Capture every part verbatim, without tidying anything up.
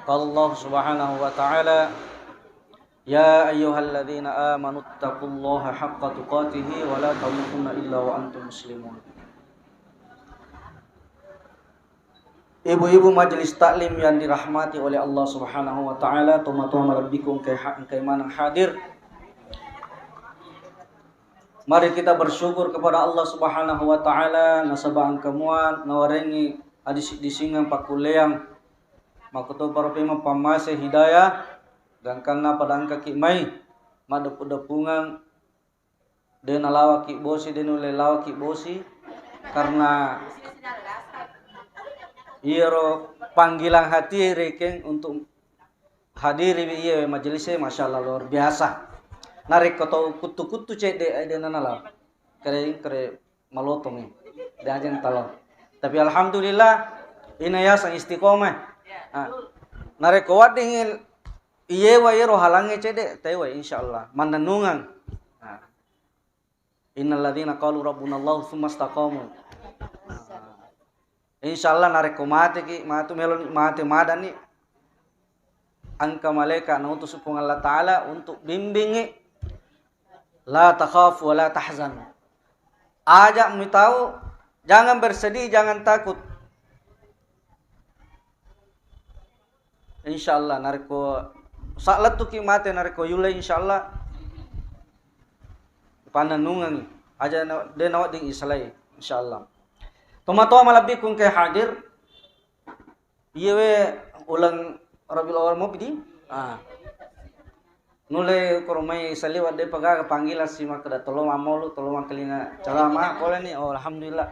Qala Allah Subhanahu wa Ta'ala, "Ya ayyuhalladzina amanu taqullaha haqqa tuqatihi wa la tamutunna illa wa antum muslimun." Ibu-ibu majelis taklim yang dirahmati oleh Allah Subhanahu wa Ta'ala, tomatoa malebbiku engkae ha-, engkae maneng hadir. Mari kita bersyukur kepada Allah Subhanahu wa Ta'ala, nasaba engka mua nawarengngi adisi-disingeng pakkulleang, makkutoparo pemeng pammase hidayah, gangkanna pada engkaki mai maddeppu-deppungeng, de nalawaki bosi, de nulle lawaki bosi, karena iyaro panggilan hati rekeng untuk hadiri iye majelis e, masyaallah, luar biasa. Narekko tau kuttu-kuttu cedde, eh, de nanala. Kere, kere malotong, eh. De ajeng talo. Tapi alhamdulillah, ina yaseng istiqomah. Ah. Narekko wedding iyewa iyero halangnge cedde, taiwa insyaallah. Mannennungeng. Ah. Innalladzina qalu rabbunallahu tsumma istaqamu. Insyaallah narekko mateki, matu meloni mate madani, engka malaika nautus Puang Allah Ta'ala untuk bimbingngi. La takhafu wa la tahzan. Aja mitau, jangan bersedih, jangan takut. Insyaallah, narekko sa lettuki mate, narekko yulle, insyaallah, pannennungengngi. Aja na, de nawedding isalai, insyaallah. Tomatoa malebbiku engkae hadir, iyewe uleng Rabiul Awal mopi di? Ah. Nulle koromai saliweng, depa gaga panggilan si makkeda tolo mammolu, tolo mangkalinga ceramah, pole ni. Oh, alhamdulillah.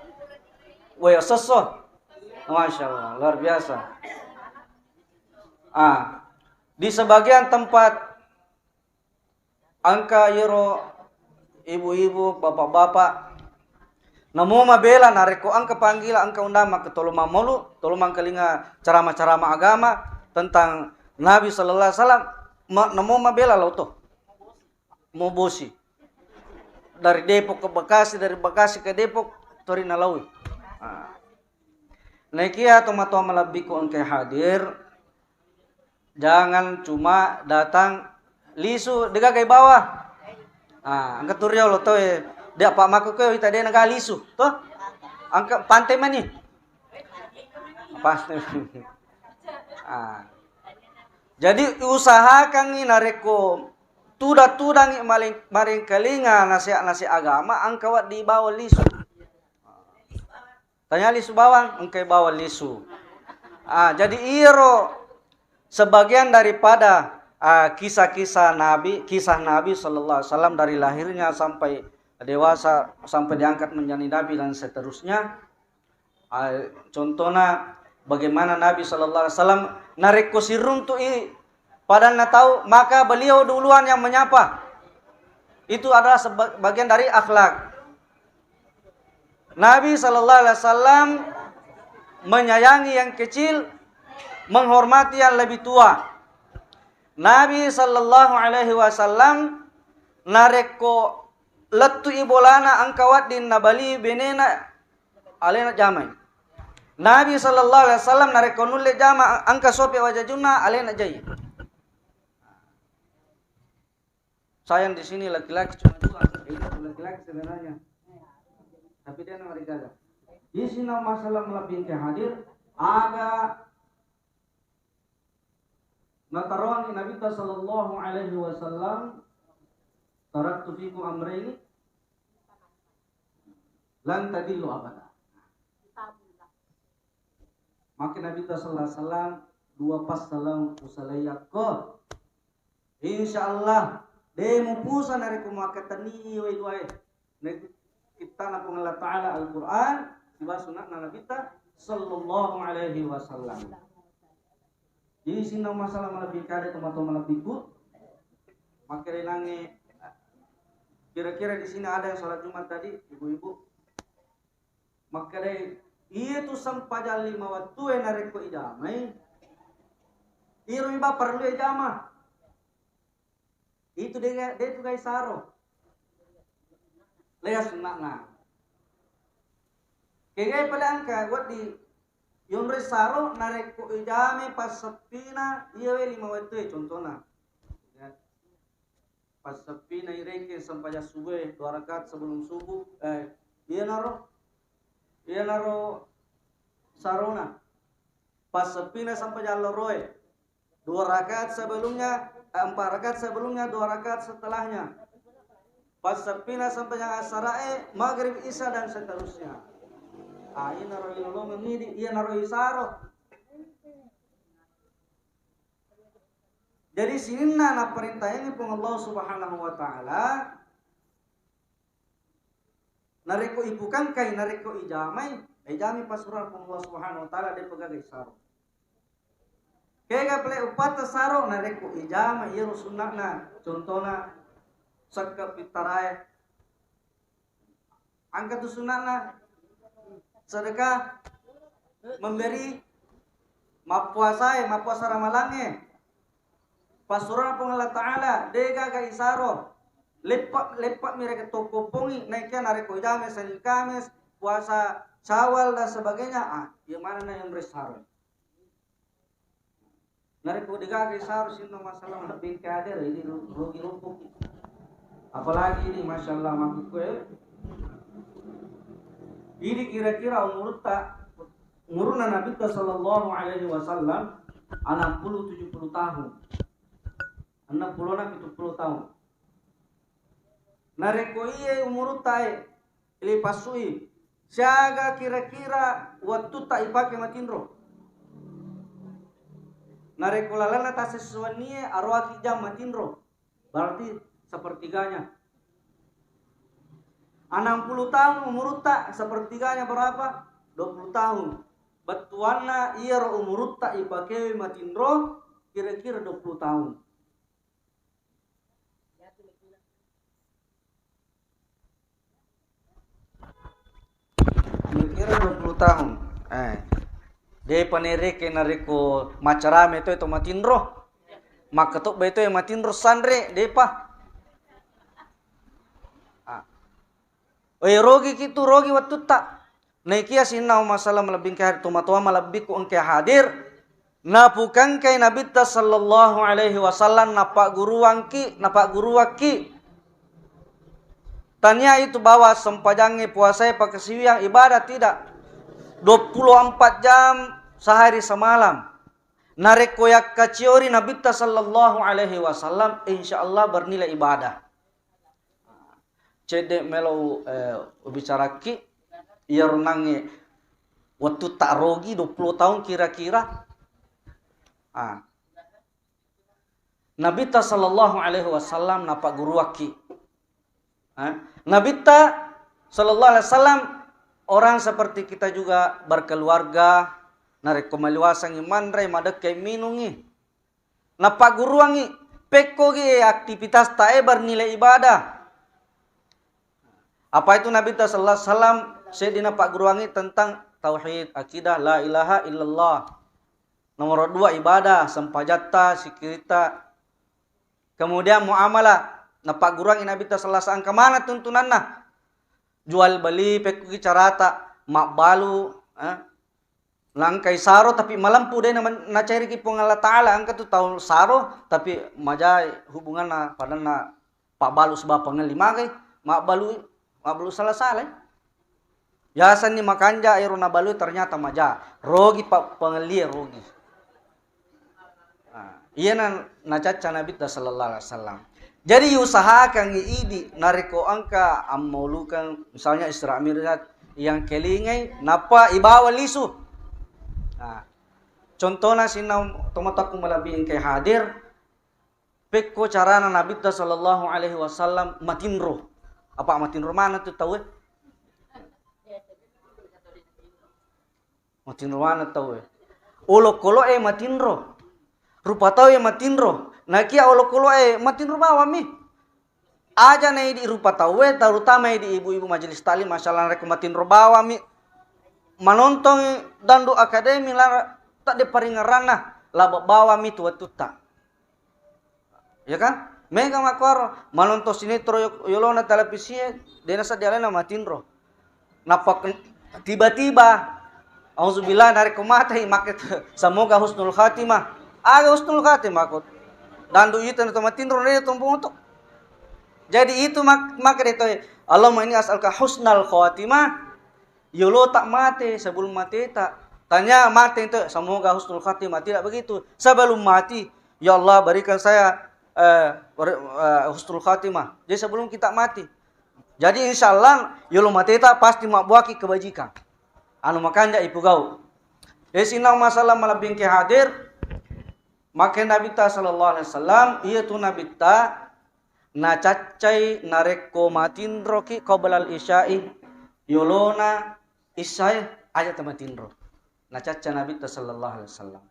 Woi, osso-osso. Masya Allah, luar biasa. Ah, di sebagian tempat engka iyaro ibu-ibu, bapak-bapak, namo mabela narekko engka panggilan, engka undang makkeda tolo mammolu, tolo mangkalinga ceramah-ceramah agama tentang Nabi sallallahu alaihi wasallam, ma-, namo mabela lao to. Mobosi. Dari Depok ke Bekasi, dari Bekasi ke Depok, tori nalaui. Ah. Naikia tomatoa malebbiku engkae hadir, jangan cuma datang lisu, degaga ibawa. Ah, engka tu riolo to, eh, de apa makku ke wita de naga lisu, to? Engka pante mani. Pante. Ah. Jadi usahakangngi narekko tudang-tudangngi maling-, maringkalinga nasihat-nasihat agama, engka wedding ibawa lisu. Tanya lisu bawang, engkai bawang lisu. Ah, jadi iyaro sebagian daripada, ah, kisah-kisah Nabi, kisah Nabi sallallahu alaihi wasallam dari lahirnya sampai dewasa, sampai diangkat menjadi nabi dan seterusnya. Ah, contohna bagaimana Nabi sallallahu alaihi wasallam narekko siruntu'i padanna tau, maka beliau duluan yang menyapa. Itu adalah seba-, bagian dari akhlak. Nabi sallallahu alaihi wasallam menyayangi yang kecil, menghormati yang lebih tua. Nabi sallallahu alaihi wasallam narekko lettu'i bolana engka wedding nabali benena, alena jamai. Nabi sallallahu alaihi wasallam narekko nulle jama engka sope wajajunna, alena jai. Saya di sini laki-laki cuma dua, ini laki-laki sebenarnya. Tapi dia nama dikata. Di sini masalah melebih ke hadir, aga nataroangngi Nabitta sallallahu alaihi wasallam, "Taraktu fikum amraini lan tadillu abada." Maka Nabitta sallallahu alaihi wasallam, "Dua passaleng usalaiyakko. Insya Allah, de mupusa narekko muakkatenni wae duae." Narekko kittana Puang Allah Ta'ala Al-Quran, sibawa sunnahna Nabitta sallallahu alaihi wasallam. Jadi, sininna masalah malebbi kada tomatoa malebbiku, makkedainangnge, kira-kira di sini ada yang sholat Jumat tadi, ibu-ibu? Makkedai, iya tu sempajang lima wattue narekko ijamai, iromi ba perlu ijama. Itu de, de tu gai saro. Lea sunna'na. Kegai pale engka wedding Yonroi saro narekko ijamai passeppina iyawe lima wettue, contona. Ya. Passeppina irekeng sempajang subuh e, dua rakaat sebelum subuh, eh, iyanaro, iyanaro sarona. Passeppina sempajang loroe, dua rakaat sebelumnya, eh, empat rakaat sebelumnya, dua rakaat setelahnya. Passeppina sempajang asarae, maghrib, isya, dan seterusnya. Ah, iyanaro inolongeng idi, iyanaro isaro. Jadi sininna napparintayangngi Puang Allah Subhanahu wa Ta'ala, narekko ipukangkai, narekko ijamai, ijamai pasuruan Puang Allah Subhanahu wa Ta'ala, depa gaga isaro. Kega pale upatta saro, narekko ijamai iyaro sunna'na, contona sekke pittarae, Engka tu sunna'na, sedekah, memberi, mappuasae, mappuasa ramalangnge. Passurona Puang Allah Ta'ala, degaga isaro. Leppa, leppa mi rekeng tokkoppongi, naikia narekko ijamai Senin Kamis, puasa Syawal dan sebagainya, ah, iya manenna yang bersaro. Narekko degaga isaro sininna masalah lebbi engka hadir, ini ru-, rugi rumpuk. Apalagi ini, Masya Allah, makkukue. Ini kira-kira umurutta, umurna Nabitta sallallahu alaihi wasallam enam puluh tujuh puluh tahun. Enam puluh na pitu puluh tahun. Narekko iye umurutta e, le passui, siaga kira-kira wettutta ipake matinro? Narekko lalenna tassessuwennie, aroaki jam matinro, berarti sepertiganya. Enam puluh tahun umurutta, sepertiganya berapa? Dua puluh tahun. Bettuanna iyaro umurutta ipakewe matinro, kira-kira dua puluh tahun. Kira-kira dua puluh tahun. Eh. Depa nereke narekko macarame to, to matinro. Makkatobba to matinro sanre, depa. Ah. Eh, rogi ki tu, rogi wettutta. Naikia sininna masalah malebbi engka hadir, tomatoa malebbiku engka hadir, napukangkai Nabitta sallallahu alaihi wasallam, napagguruangki, napagguruakki. Tania itu bahwa sempajangnge, puasae, pakasiwiang, ibadah, tidak. Dua puluh empat jam sehari semalam. Narekko yakkaciori Nabitta sallallahu alaihi wasallam, insya Allah bernilai ibadah. Cedde melo, eh, ubicarakki, iyaro nangnge wettutta rogi dua puluh tahun kira-kira. Ah. Nabitta sallallahu alaihi wasallam napagguruakki. Eh, Nabitta sallallahu alaihi wasallam orang seperti kita juga berkeluarga, narekko maliwasangngi manre, madekkai minungngi. Napagguruangngi, pekkogi aktivitasta e bernilai ibadah. Apa itu Nabitta sallallahu alaihi wasallam seddi napagguruangngi tentang tauhid, akidah, la ilaha illallah. Nomor dua, ibadah, sempajatta, sikiritta. Kemudian muamalah, napagguruangngi Nabitta sallallahu alaihi wasallam, engka maneng tuntunanna. Jual beli, pekkugi carata, mabbalu, eh. Nangkai saro tapi malempu, de na-, nacairiki Puang Allah Ta'ala. Engka tu tau saro tapi maja hubunganna, padanna pabbalu sibawa pangelli, magai mabbalu, mabbalu sala-salai. Biasanni makanja ero nabalui, ternyata maja, rogi pa-, pangellie rogi. Nah, iyana nacacca Nabitta sallallahu alaihi wasallam. Jadi, usahakangngi idi narekko engka ammaulukeng, misalnya Isra Mi'raj, yang kelingai, nappa ibawa lisu. Nah, contohna sininna tomatoakku malebbi engkai hadir, pekko carana Nabitta sallallahu alaihi wasallam matinro. Apa matinro maneng tu tauwe? Matinro maneng tauwe. Olokolo'e matinro. Rupa tauwe matinro. Nakia olokolo'e matinro bawammi. Aja na idi rupa tauwe, terutama idi ibu-ibu majelis taklim, masyaallah, narekko matinro bawammi manontongi Dangdut Akademi, lara tadde paringerranna, laba bawammi tu wettutta. Ya kan? Mega makkuaro, manontong sinetron yo-, yolona televisie, dena sedding alena matinro. Nappa ken-, tiba-tiba, Auzubillah, narekko matei makkeda semoga husnul khatimah. Aga husnul khatimah ko? Dandu ita na to matinro na to moto. Jadi itu mak-, maka de to, Allahumma inni as'aluka husnal khatimah. Yolo tak mate, sebelum mate tak. Tanya mate itu, semoga husnul khatimah. Tidak begitu. Sebelum mati, ya Allah, berikan saya, eh, re-, eh, husnul khatimah. Jadi sebelum kita mati. Jadi insya Allah, yolo mate tak pasti mabbuaki kebajikan. Anu makanja ipugau. Jadi sinnau masalah malebbi engke hadir, maka Nabitta sallallahu alaihi wasallam, iya tu Nabitta nacaccai narekko matinroki qablal isya'i, yolona isyae aja tamatinro. Nacacca Nabitta sallallahu alaihi wasallam.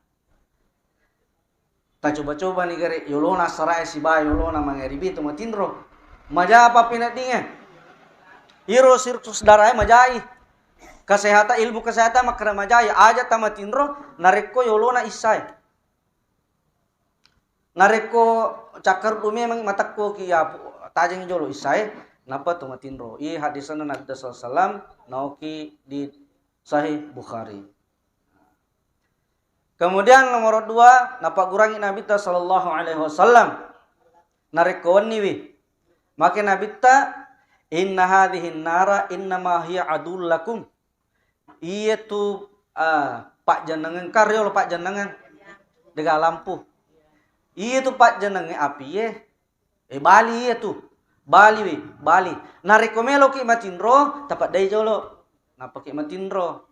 Tacoba-coba ni gare yolona sarae sibawa yolona mangaribi tu matinro. Maja apa peneddinge? Iro sirkus darae majai. Kesehatan, ilmu kesehatan makkeda majai, aja tamatinro narekko yolona isyae. Narekko cakkaruddu memang matekko ki ya, tajengi jolo isyae, nappa to matinro. Iye hadisna Nabitta sallallahu alaihi wasallam, naoki di Sahih Bukhari. Kemudian nomor dua, napaggurangi Nabitta sallallahu alaihi wasallam. Narekko wenniwi, make Nabitta, "Inna hadhihi nara innama hiya adul lakum." Iye tu, ah, pajjennengeng, kan riolo pajjennengeng. Dega lampu. Iye tu pajjennengeng api ye. Eh, bali iye tu. Bali wi, bali. Narekko meloki matinro, tapeddai jolo. Nappaki matinro.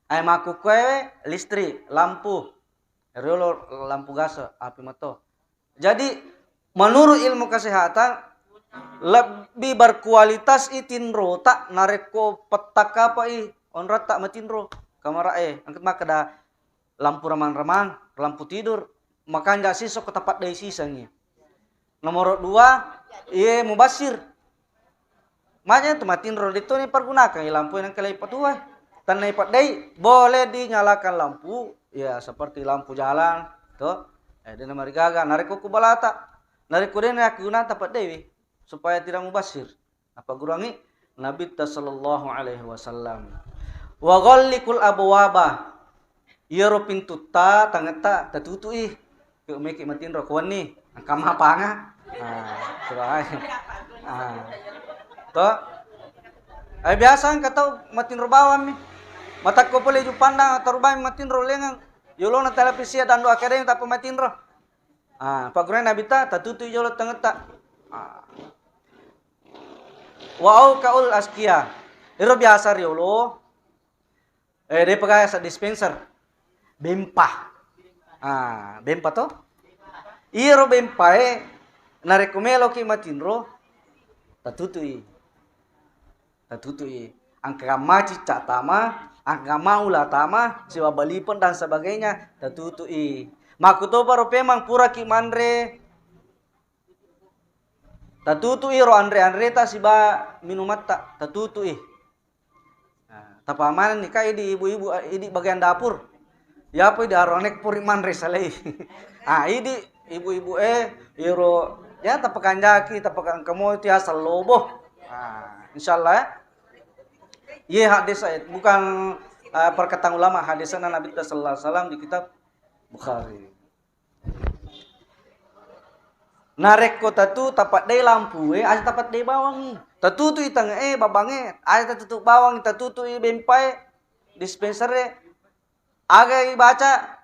Ai makkukkuae listrik, lampu. Riolo lampu gas, api mato. Jadi, menurut ilmu kesehatan, lebih berkualitas i tinrota narekko pettakapai onrotta matinro. Kamara e, engka makkeda lampu remang-remang, lampu tidur, makanja siseng ko tapaddai sisengngi. Nomor dua, iye mubasir. Makanya tu matinro de to ni pergunakan lampu yang kalian patua. Tanai paddai, boleh dinyalakan lampu, ya seperti lampu jalan, to. Eh, dena marigaga, narekko ku balata, narekko dena aku nata paddai, supaya tidak mubasir. Napaggurangi Nabitta sallallahu alaihi wasallam. Wa ghalliqul abwaba. Iyaro pintutta tangetta tatutui. Ke meki matinro ko wenni, engka mapanga. Ah, surai. Ah. To. Eh, biasa engka tau matinro bawang mi. Matakko pole jupandang tarubang matinro lengeng. Yolona televisi dan doa kereng tappa matinro. Ah, paggurangi Nabitta tatutui jolo tangetta. Ah. Wa aukaul askia. Ero biasa riolo. Eh, de pegaya sa dispenser. Bempa. Ah, bempa to? Iyaro bempae narekko meloki matinro, tatutui. Tatutui. Angka macica tama, angka maula tama, siwa balipeng dan sebagainya, tatutui. Makkutoparo pemang puraki manre, tatutui ro anre-anreta siba minumatta, tatutui. Nah, tapamanenni ka idi ibu-ibu, eh, idi bagian dapur. Yapo idi aronek puri manre salai. Ah, idi ibu-ibu, eh, iro, ya, tapakanjaki, tapakangkamo itu asal lobo. Ah, insyaallah ya. Iya hadis, eh, bukan, eh, perkataan ulama, hadisnya Nabi sallallahu alaihi wasallam di kitab Bukhari. Narekko tatu tapaddai lampue, aja tapaddai bawangi. Tatutui tange'e, babangnge, aja tatutu bawangi, tatutui bempae, dispenser e. Aga ibaca?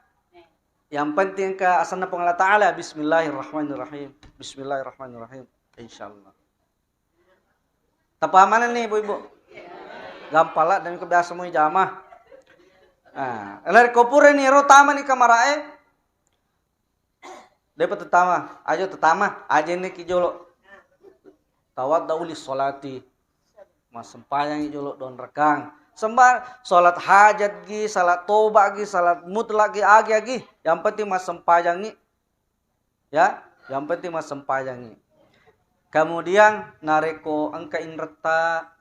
Yang penting engka asenna Puang Allah Ta'ala. Bismillahirrahmanirrahim. Bismillahirrahmanirrahim. Insyaallah. Tapamanenni ibu-ibu. Gampang lah, dan kebiasa mau jamaah. Nah, narekko purani ro tamani kamarae, depa tetama, aja tetama, aja neki jolo. Tawaddau lis sholati. Massempajangi jolo dua rekang. Sembar, salat hajat gi, salat toba gi, salat mutlak gi, agi, agi. Yang penting massempajangi. Ya, yang penting massempajangi. Kemudian narekko engka inretta,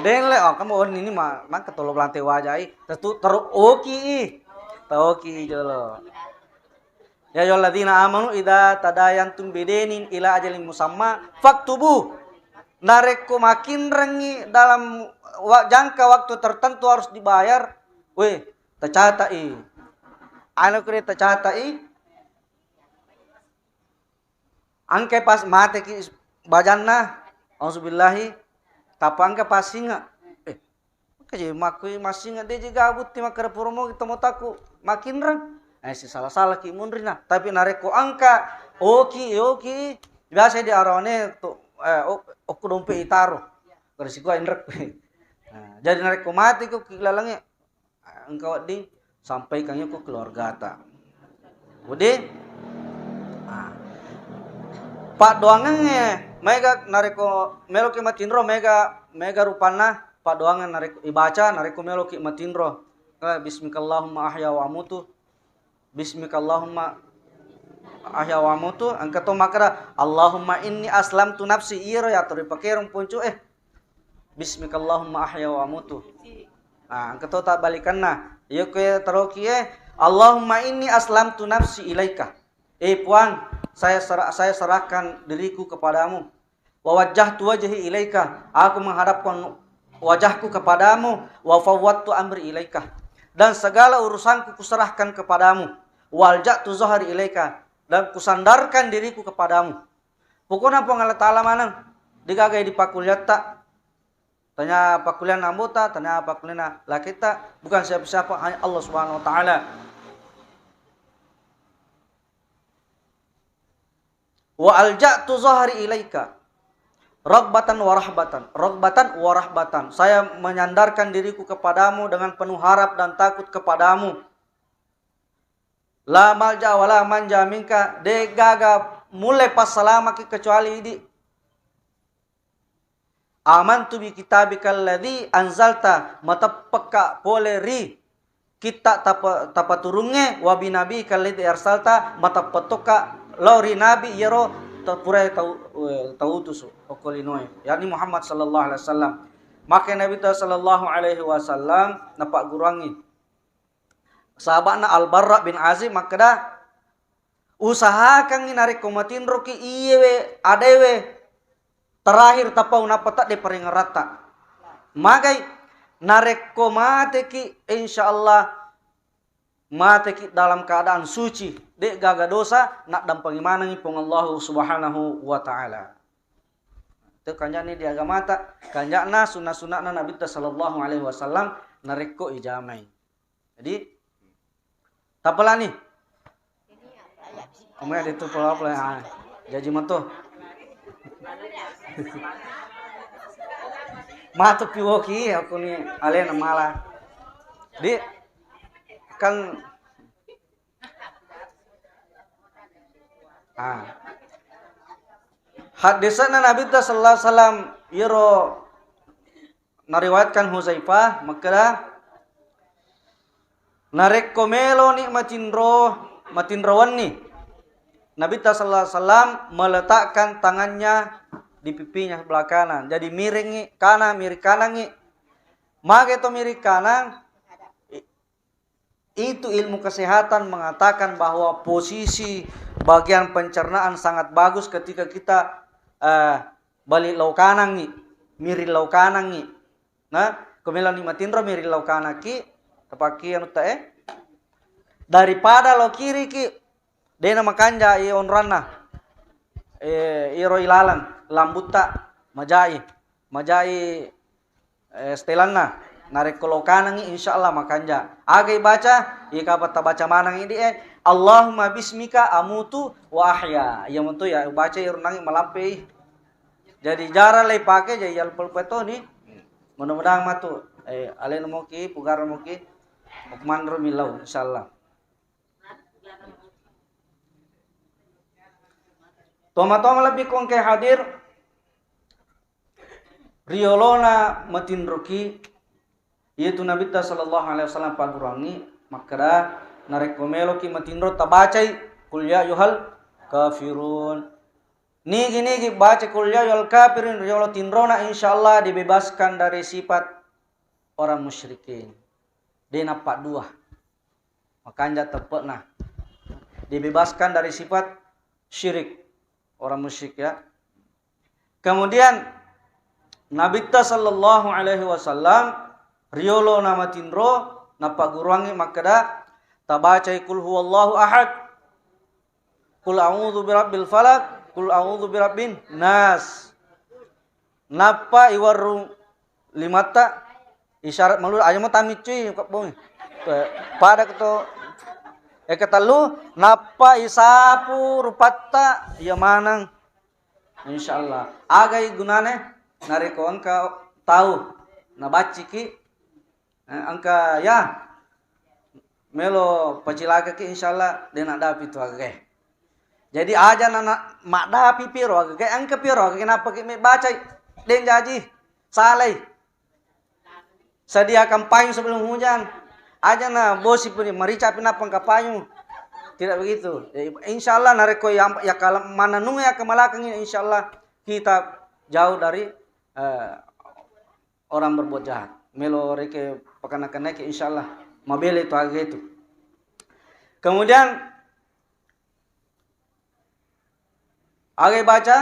deng le, oh, kamu on ini ma-, maka tolo lantai wajai, tetu teru oki i, taoki jolo. Ya ayyuhalladzina amanu idza tadayantum bidainin ila ajalin musamma faktubu. Narekko makinrengngi dalam, wa-, jangka waktu tertentu harus dibayar, weh, tacatai. Anu kure tacatai, engka pas mateki bajanna, auzubillahi, tappa engka passinga. Eh, engka je makkui massinga, de je gabutti makkeda pura mogi tomotaku makinreng. Eh, sisala-salaki munrina. Tapi narekko engka oki, oki, biasa di arawane to, eh, o-, okko dompe itaro. Beresikua inrekku. Nah, jadi narekko mati ko ki lalengnge, engka wedding sampaikan yoko keluargata. Wedding? Ah. Paddoangengnge maega narekko meloki matinro, mega, mega rupanna paddoangeng narekko ibaca narekko meloki matinro. Eh, bismikallahumma ahya wa amutu. Bismikallahumma ahya wa amutu. Engka to makkeda, Allahumma inni aslamtu nafsi. Iyaro yatoro ipakereng ponco e. Bismikallahumma ahya wa amutu. Nah, engka to tabbalikanna. Iya kue taroki e, Allahumma inni aslamtu nafsi ilaika. Eh Puang, saya sera-, saya serahkan diriku kepadamu. Wa wajjahtu wajhi ilaika, aku menghadapkan wajahku kepadamu, wa fawwadtu amri ilaika, dan segala urusanku kuserahkan kepadamu, wa alja'tu zahri ilaika, dan kusandarkan diriku kepadamu. Pokokna Puang Allah Ta'ala maneng, degaga dipakulliatta, tanya pakullianna ambota, tanya pakullianna laketta, bukan siapa-siapa, hanya Allah Subhanahu wa Ta'ala. Wa alja'tu zahri ilaika ragbatan wa rahbatan, ragbatan wa rahbatan. Saya menyandarkan diriku kepadamu dengan penuh harap dan takut kepadamu. La malja wa la manja minka, de gaga mulle passalamaki kecuali idi. Amantu bi kitabikal ladzi anzalta, mateppekka pole ri kitta tapa-, tapaturungnge, wa bi nabikal ladzi arsalta, mateppe tokka lao ri nabi iyaro ta-, purae tau-, eh, tautusu okko linoe, yakni Muhammad sallallahu alaihi wasallam. Maka Nabi ta sallallahu alaihi wasallam napagguruangngi sahaba'na Al-Barra bin Azib makkeda, usahakangngi narekko matinroki iyewe adewe terakhir tapau nappa tedde paringeratta. Magai narekko mateki, insya Allah mateki dalam keadaan suci, de gaga dosa, naddampengi manengi Puang Allahu Subhanahu wa Ta'ala. Itu kanjani di agamata, kanjana sunna-sunnana Nabitta sallallahu alaihi wasallam narekko ijamai. Jadi, tapalani. Kamu ya itu pola-pola, ah, jaji metu. Matu piwoki aku ni alena mala. Di kan, ah. Haddesana Nabitta sallallahu alaihi wasallam iyaro nariwayatkan Huzaifah makkeda, narekko meloni matinro, matinro wenni, Nabitta sallallahu alaihi wasallam meletakkan tangannya di pipinya sebelah kanan. Jadi miringi kanan, miring kanangi. Mage to miring kanan, i-, itu ilmu kesehatan mengatakan bahwa posisi bagian pencernaan sangat bagus ketika kita, eh, balik lao kanangi, miring lao kanangi. Nah, ko meloni matinro miring lao kanaki, tapaki anu ta e. Daripada lao kiriki, dena makanja i onranna. Eh, iro ilalang, lambutta, majai, majai, eh, setelanna. Narekko lao kanangi, insya Allah makanja. Aga ibaca, iya kapang tabaca maneng idi e, Allahumma bismika amutu wa ahya. Iya metu ya, baca iro nangi malampe i. Jadi jarang lei pake, jadi yalpa-, lpa toni. Mudah-mudahan matu, eh, alena moki, pugara moki, manro milau, insyaallah. Toma-toma lebbi kongke hadir, riolona matinroki, iyatu Nabitta sallallahu alaihi wasallam pagguruangngi makkeda, narekko meloki matinro tabacai, "Qul ya ayyuhal kafirun." Nigi-nigi baca Qul ya ayyuhal kafirun riolo tinrona, insyaallah dibebaskan dari sifat orang musyrikin. De nappa dua. Makanja teppe'na. Dibebaskan dari sifat syirik. Orang musyrik ya. Kemudian Nabitta sallallahu alaihi wasallam riolo namatinro, napagguruangngi makkeda, tabacai qul huwallahu ahad, qul a'udzu birabbil falaq, qul a'udzu birabbin nas. Nappa iwerru limatta isyarat malulu, aja mo tamiccui kebbongi. Pada keto, eh, ketellu, nappa isapu rupatta, iya maneng. Insyaallah. Agai gunane narekko engka tau nabacciki, eh, engka ya melo pacilakaki, insyaallah de' naddapi tu agage. Jadi aja na, na maddapi piro agage, engka piro agage nappaki mebacai, de' jaji salai. Sediakan payung sebelum hujan. Aja na bosi pun marica pi nappa engka payung. Tidak begitu. Ya, insyaallah narekko ya, ya kala mananung ya kemalakangi, insyaallah kita jauh dari, eh, orang berbuat jahat. Melo reke pakana-kanaki, insyaallah mabele tu age tu. Kemudian Aga baca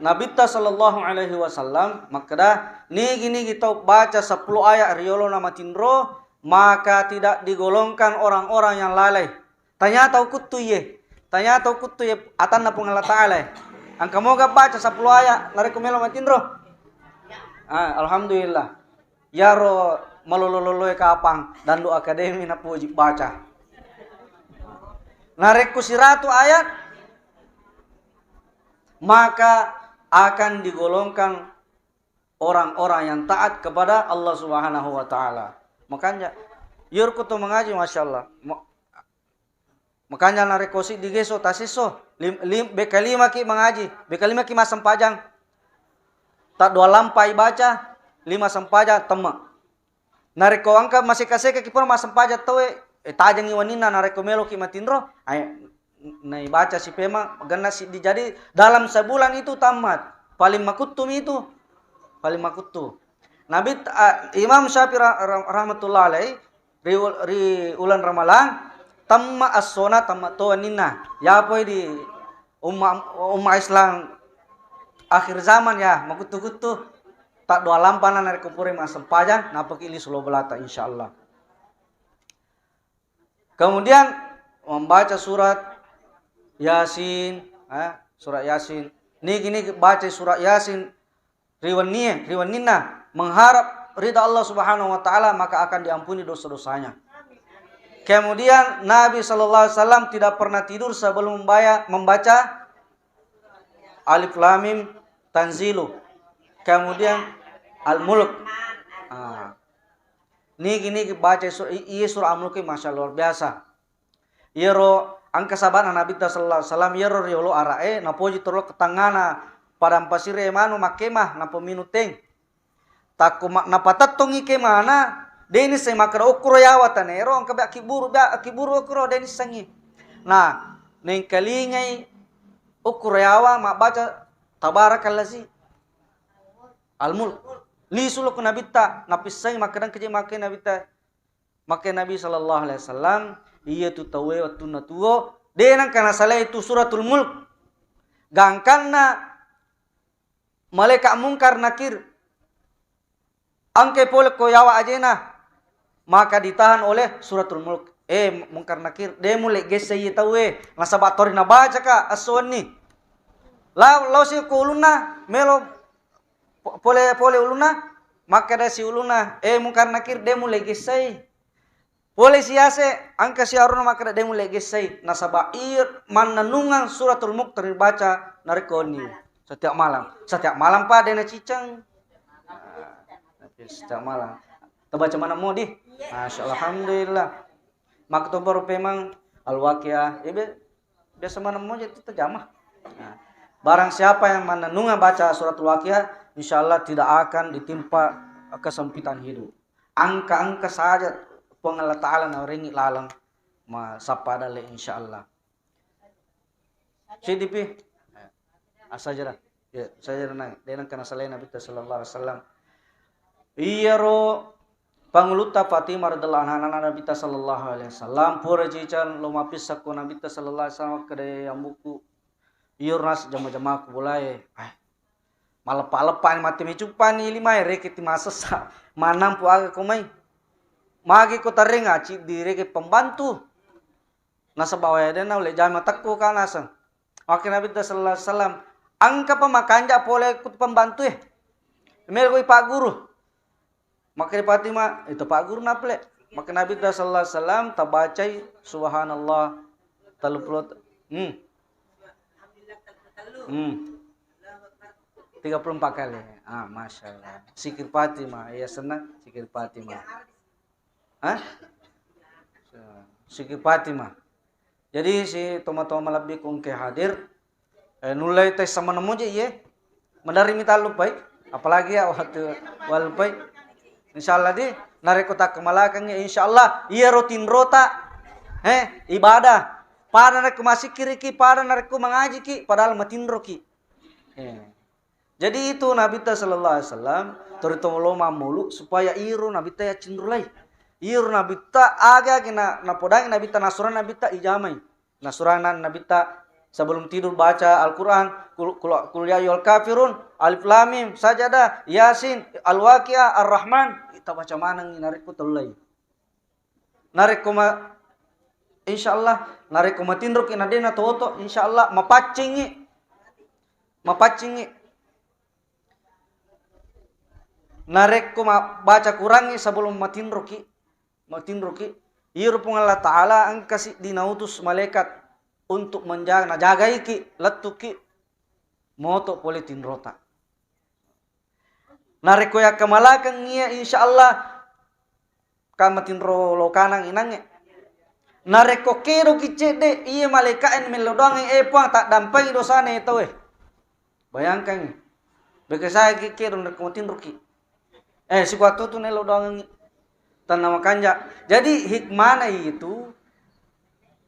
Nabitta sallallahu alaihi wasallam makkeda, nigi-nigi tau baca seppulo ayat riolona matinro, maka tidak digolongkan orang-orang yang lalai. Tanyata ukuttu iye, tanyata ukuttu iye atanna Puang Allah Ta'ala. Engka moga baca seppulo ayat narekko melo matinro? Ah, alhamdulillah. Iyaro malolo-loloe kapang, Dandu Akademi napoji baca. Narekko siratu ayat, maka akan digolongkan orang-orang yang taat kepada Allah Subhanahu wa Ta'ala. Makanya, iyaro ko to mangaji, Masya Allah. Ma-, Makanya narekko siddi geso tasesso, lim-, lim-, beka lima ki mangaji, beka lima ki massempajang. Taddua lampai baca, lima sempajang temme. Narekko engka maseka-seka ki pura massempajang tauwe, eh, tajengi waninna narekko melo ki matinro, ai, n-, naibaca si pema, genna siddi. Jadi dalam sebulan itu tamat. Paling makuttu mi itu. Paling makuttu. Nabi, ah, Imam Syafi'i ra-, ra-, rahmatullah alaih, ri, ri uleng Ramalang, temma essona, temma to wenninna. Yapoi di umma, umma Islam akhir zaman ya, makuttu-kuttu, taddua lampana narekko pura massempajang, napaki lisu lo belata, insyaallah. Kemudian membaca surat Yasin, eh, surat Yasin. Niki-niki baca surat Yasin, ri wennie, ri wenninna, mengharap ridha Allah Subhanahu wa Ta'ala, maka akan diampuni dosa-dosanya. Kemudian Nabi sallallahu alaihi wasallam tidak pernah tidur sebelum membaya-, membaca Alif Lam Mim Tanzilu. Kemudian Al-Mulk. Ah. Niki-niki baca sur-, i-, iye surah Al-Mulk, masya Allah, luar biasa. Iyaro engka sahabana Nabitta sallallahu alaihi wasallam, iyaro riolo ara'e napoji toro ke tangngana padang pasire manu makkemah, napominu teng. Takko ma-, napatettongi kemana, deni sai makkeda okkoro yawa tanero, engka be akkiburu, be akkiburu okkoro, deni sangi. Nah, nengkalingai okkoro yawa mabbaca Tabarakallazi Al-Mulk. Lisu lo ku Nabitta, napissangi makkeda engka je makke Nabitta. Makke Nabi sallallahu alaihi wasallam, iyatu tauwe wettunna tuo, de nengka nasalai tu Suratul Mulk. Gangkanna malaikat Mungkar Nakir engkai pole ko yawa ajena, maka ditahan oleh Suratul Mulk. Eh, Mungkar Nakir, de mulle gessai iye tauwe, nasaba tori nabacaka esso wenni. Lao, lao si ko ulunna, melo po-, pole, pole ulunna, makkeda si ulunna, "Eh, Mungkar Nakir, de mulle gessai." Pole si ase, engka si arona makkeda, "De mulle gessai." Nasaba ir mannennungeng Suratul Mulk teribaca narekko wenni. Setiap malam. Setiap malam pa de naciceng. Ah, setiap malam. Tabaca maneng modi. Masya Allah, alhamdulillah. Makkutobaro pemang Al-Waqiah. Ibe Biasa maneng moja itu terjamah. Nah, barang siapa yang menenungan baca suratul Waqiah, insya Allah tidak akan ditimpa kesempitan hidup. Engka-engka saja Puang Allah Ta'ala nawerengi laleng ma-, sappa dalle, insya Allah. Sidipi. Asajara. Ya, saya nang, de nengka nasalai Nabitta sallallahu alaihi wasallam. Iyaro pangulutta Fatimah radhiyallahu anha, anana Nabitta sallallahu alaihi wasallam, pura cicang lo mapissakko Nabitta sallallahu alaihi wasallam, kede ambuku, iyo ras jama-jamaku bolae. Ah. Paleppa-leppani mate mecuppani limae, rekeng ti masessa. Manampu aga ko mai. Magi ko tarenga, ciddi rekeng pembantu. Nasaba wae denna ulle jama tekko ka naseng. Makkeda Nabitta sallallahu alaihi wasallam, engka pa makanja pole ku pembantu e. Melo koi pagguru. Makkeda Fatimah, itu pagguru naple. Makkeda Nabitta sallallahu alaihi wasallam, tabacai subhanallah tellu puluh. Hmm. Hmm. Tiga puluh empat kali. Ah, masya Allah. Zikir Fatimah, iya senang zikir Fatimah. Hah? Zikir Fatimah. Jadi si toma-toma malebbi ku engke hadir, eh, nullei tessa maneng moje iye. Maderri mita lupai, apalagi ya waktu walupai. Insyaallah di, narekko takkamalakengngi, insyaallah iyaro tinrota, eh, ibadah. Pada narekko masikkiriki, pada narekko mangajiki, padahal matinroki. Eh. Jadi itu Nabitta sallallahu alaihi wasallam, tori tolo mammulu supaya iro Nabitta yaccinrulai. Iro Nabitta aga-aga na, napodangi Nabitta, nasurang Nabitta ijamai. Nasurang na-, Nabitta sebelum tidur baca Al-Quran, kul, kul, kul ya ayyuhal kafirun, alif lam mim, sajadah, yasin, al-waqiah, ar-rahman, kita baca maneng narekko tellai. Narekko ma-, insyaallah, narekko matinroki na de na toto, insyaallah mapaccingi. Mapaccingi. Narekko ma-, baca Qurangngi sebelum matinroki, matinroki, iyaro Puang Allah Ta'ala engka siddi nautus malaikat untuk menjaga, najagaiki, lettuki moto pole tinrota. Narekko yakkamalakengngi iya, insyaallah ka matinro lokanang inangnge. Narekko kedoki cedde, iya malaika'e mello doangngi, eh Puang, taddampengi dosana iya tauwe. Bayangkangngi. Beke saiki kedo narekko matinroki. Eh, sikuatu tu nello doangengngi. Tanna makanja. Jadi hikmana itu,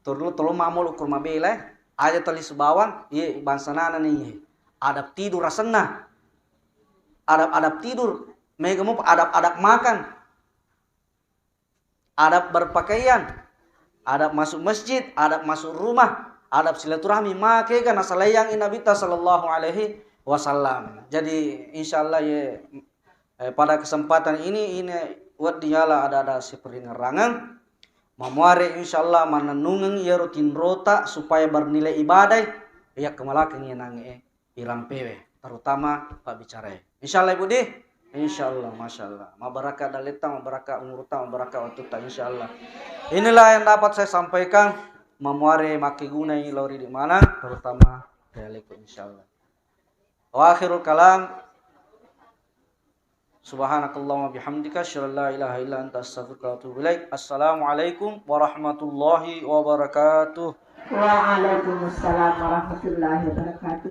tolo, tolo mamolo kurma bela, eh. Aja tali subawang, iye bangsa nana nih. Adab tidur asenna. Adab-adab tidur. Mega mo adab-adab makan. Adab berpakaian, adab masuk masjid, adab masuk rumah, adab silaturahmi, makega nasalaiyangi Nabitta sallallahu alaihi wasallam. Jadi insyaallah ye, eh, pada kesempatan ini, ini wedding yala ada-ada siperingerrangan. Mamuare insyaallah mannennungeng iyaro tinrota supaya bernilai ibadah, yakkamalakengngi nangnge irampewe, terutama pabbicarae. Insyaallah Ibu di, insyaallah, masyaallah. Mabarakka daletta, mabarakka umurutta, mabarakka wattutta, insyaallah. Inilah yang dapat saya sampaikan, mamuare makkegunai lao ri di mana, terutama ri alekku, insyaallah. Wa akhirul kalam, subhanakallahumma bihamdika, asyhadu an la ilaha illa anta, astaghfiruka wa atubu ilaik. Assalamualaikum warahmatullahi wabarakatuh. Waalaikumsalam warahmatullahi wabarakatuh.